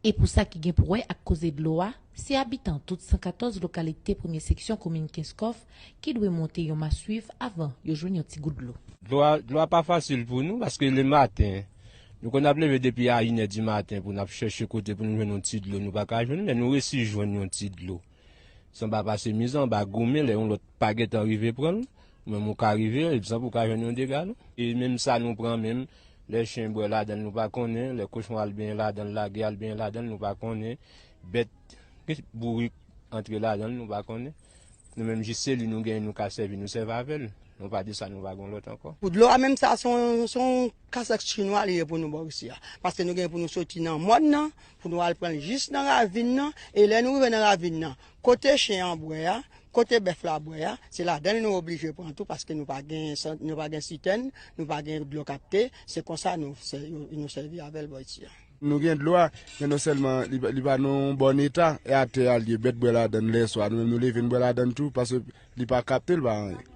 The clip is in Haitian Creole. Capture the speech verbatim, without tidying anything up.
E pou sa ki gen pou wè ak koze dlo a, se abitan tout san katòz lokalite premye seksyon komin Kenskòf ki dwe monte yon maswiv avan yo jwenn yon ti gout dlo. Dlo a, dlo a pa fasil pou nou, paske le maten, nou konn ap leve depi a inè di maten pou n ap chèche kote pou nou jwenn yon ti dlo, nou pa ka jwenn, men nou resi jwenn yon ti dlo. Sa pa pase mizè, anba goumen, lè yon lòt pa gentan rive pran l, ou menm ou ka rive, e san pou ka jwenn yon de galon. E menm sa nou pran menm, lè chen bwè ladan l, nou pa konnen, lè kochon al benyen ladan l, lage al benyen ladan l, nou pa konnen, bèt bourik antre ladan l, nou pa konnen. Nou menm jis se li nou genyen, nou ka sèvi, nou sèvi avè l. Nou pa di sa, nou pa gen lòt ankò. Pou dlo a menm sa, se yon, se yon kasèk chinwa li ye pou nou bò isi a. Paske nou gen pou nou soti nan mòn nan, pou nou al pran l jis nan ravin nan, e lè nou rive nan ravin nan, kote chen an bwè a, kote bèf la bwè a, se ladan l nou oblije pran tou, paske nou pa gen san-, nou pa gen sitèn, nou pa gen dlo kapte, se konsa nou, sè-, nou sèvi avè l bò isi a. Nou gen dlo a, men non sèlman li, pa- li pa nan yon bòn eta, e atè a l ye, bèt bwè ladan l lè swa, nou menm nou leve n bwè ladan l tou, paske li pa kapte, li pa anyen.